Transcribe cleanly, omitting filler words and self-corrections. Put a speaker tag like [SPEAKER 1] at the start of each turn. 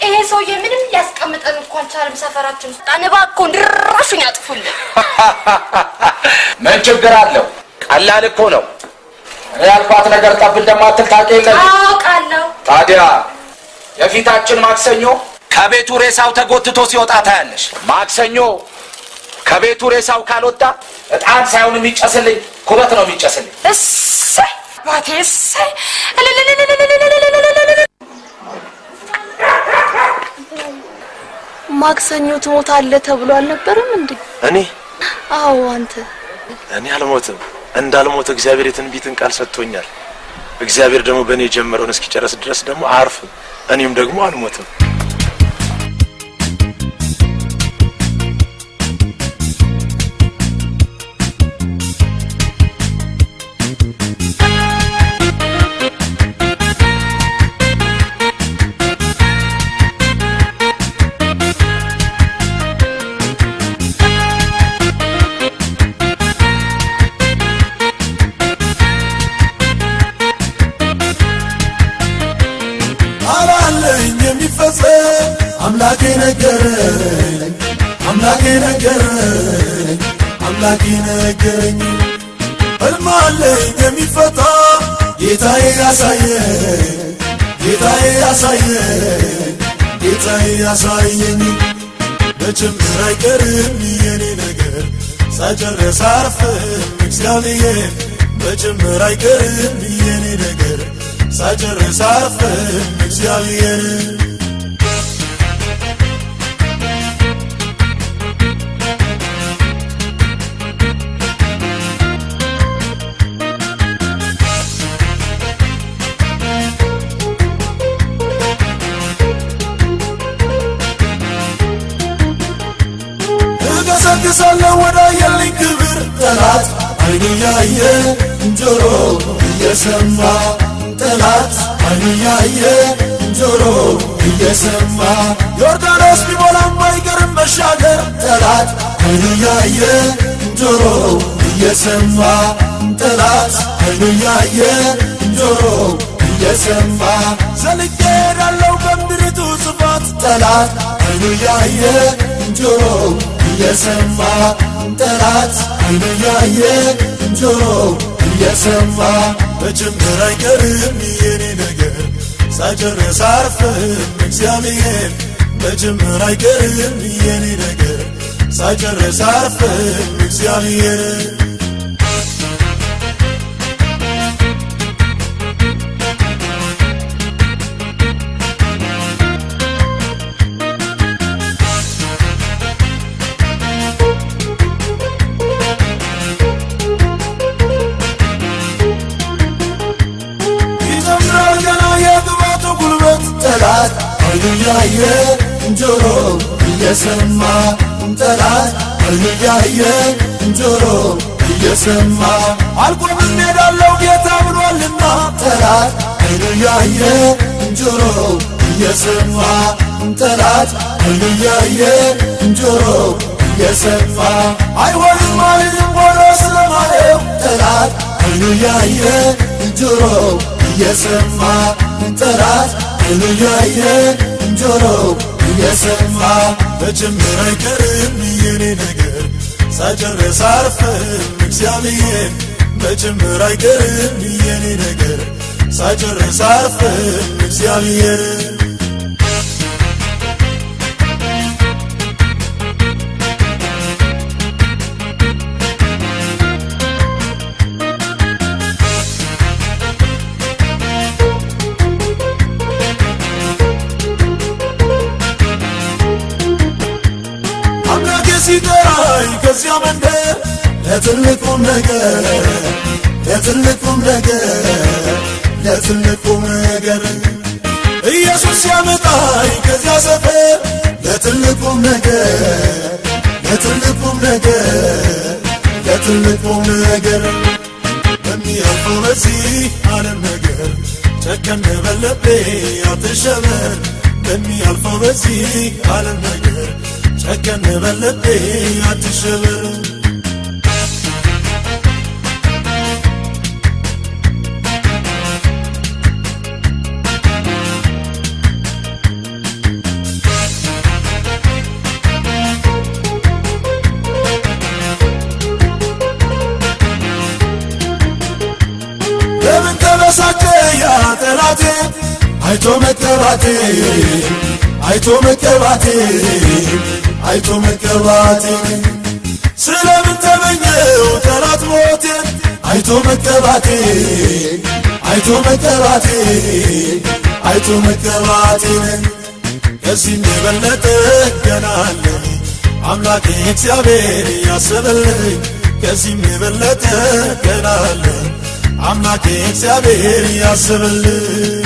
[SPEAKER 1] ይሄ ሰውዬ ምንም ሊያስቀምጠን እኮ አልቻለም። ሰፈራችን ውስጥ እባክዎን ድራሹን ያጥፉልን።
[SPEAKER 2] ምን ችግር አለው? ቀላል እኮ ነው። እኔ ያልኳት ነገር ጠብ እንደማትል ታውቂ የለ?
[SPEAKER 1] አውቃለሁ።
[SPEAKER 2] ታዲያ የፊታችን ማክሰኞ ከቤቱ ሬሳው ተጎትቶ ሲወጣ ታያለሽ። ማክሰኞ ከቤቱ ሬሳው ካልወጣ እጣን ሳይሆን የሚጨስልኝ ኩበት ነው የሚጨስልኝ።
[SPEAKER 1] እሰይ አባቴ እሰይ! እልልልልልልልልልልልልል።
[SPEAKER 3] ማክሰኞ ትሞታለህ ተብሎ አልነበረም እንዴ?
[SPEAKER 4] እኔ?
[SPEAKER 3] አዎ አንተ።
[SPEAKER 4] እኔ አልሞትም። እንዳልሞት እግዚአብሔር የትንቢትን ቃል ሰጥቶኛል። እግዚአብሔር ደግሞ በእኔ የጀመረውን እስኪጨርስ ድረስ ደግሞ አያርፍም። እኔም ደግሞ አልሞትም።
[SPEAKER 5] አላለኝ የሚፈጸም፣ አምላኬ ነገረኝ፣ አምላኬ ነገረኝ፣ አምላኬ ነገረኝ። ሕልም አለኝ የሚፈታ፣ ጌታዬ ያሳየኝ፣ ጌታዬ ያሳየኝ፣ ጌታዬ ያሳየኝ። መጀመር አይቀርም የኔ ነገር፣ ሳይጨርስ አያርፍም እግዚአብሔር። መጀመር አይቀርም የኔ ነገር፣ ሳይጨርስ አያርፍም እግዚአብሔር። እገሰግሳለሁ ወደ አየልኝ ክብር። ጠላት አይኑ ያየ ጆሮ እየሰማ፣ ጠላት አይኑ ያየ ጆሮ እየሰማ፣ ዮርዳኖስ ቢሞላም አይቀርም መሻገር። ጠላት አይኑ ያየ ጆሮ እየሰማ፣ ጠላት አይኑ ያየ ጆሮ እየሰማ፣ ዘልቄ እሄዳለሁ በምድሪቱ ስፋት። ጠላት አይኑ ያየ ጆሮ እየሰማ፣ ጠላት አይኑ ያየ ጆሮ እየሰማ፣ መጀመር አይቀርም የኔ ነገር፣ ሳይጨርስ አያርፍም እግዚአብሔር። መጀመር አይቀርም የኔ ነገር፣ ሳይጨርስ አያርፍም እግዚአብሔር። ይጨምራል ገና የግባቱ ጉልበት። ጠላት አይኑ ያየ ጆሮ እየሰማ፣ ጠላት አይኑ ያየ ጆሮ እየሰማ፣ አልቆምም ሄዳለሁ ጌታ ብሏልና። ጠላት አይኑ ያየ ጆሮ እየሰማ፣ ጠላት አይኑ ያየ ጆሮ እየሰማ፣ አይሆንም አልልም ሆኖ ስለማየው። ጠላት አይኑ ያየ ጆሮ እየሰማ፣ ጠላት አይኑ ያየ ጆሮ እየሰማ፣ መጀመር አይቀርም የኔ ነገር፣ ሳይጨርስ አያርፍም እግዚአብሔር። መጀመር አይቀርም የኔ ነገር፣ ሳይጨርስ አያርፍም እግዚአብሔር። አምላኬ ሲጠራኝ ከዚያ መንደር ለትልቁም ነገር፣ ለትልቁም ነገር፣ ለትልቁም ነገር፣ ኢየሱስ ሲያመጣኝ ከዚያ ሰፈር ለትልቁም ነገር፣ ለትልቁም ነገር፣ ለትልቁም ነገር። በሚያልፈው በዚህ ዓለም ነገር ጨከን በል ልቤ አትሸበር። በሚያልፈው በዚህ ዓለም ነገር ጨከን በል ልቤ አትሸበር። አይቶ መቀባቴ፣ አይቶ መቀባቴ፣ አይቶ መቀባቴ። ስለምን ተመኘው ጠላት ሞቴን? አይቶ መቀባቴ፣ አይቶ መቀባቴ፣ አይቶ መቀባቴ። ከዚህም የበለጠ ገና አለ አምላኬ እግዚአብሔር ያሰበልኝ። ከዚህም የበለጠ ገና አለ አምላኬ እግዚአብሔር ያሰበልኝ።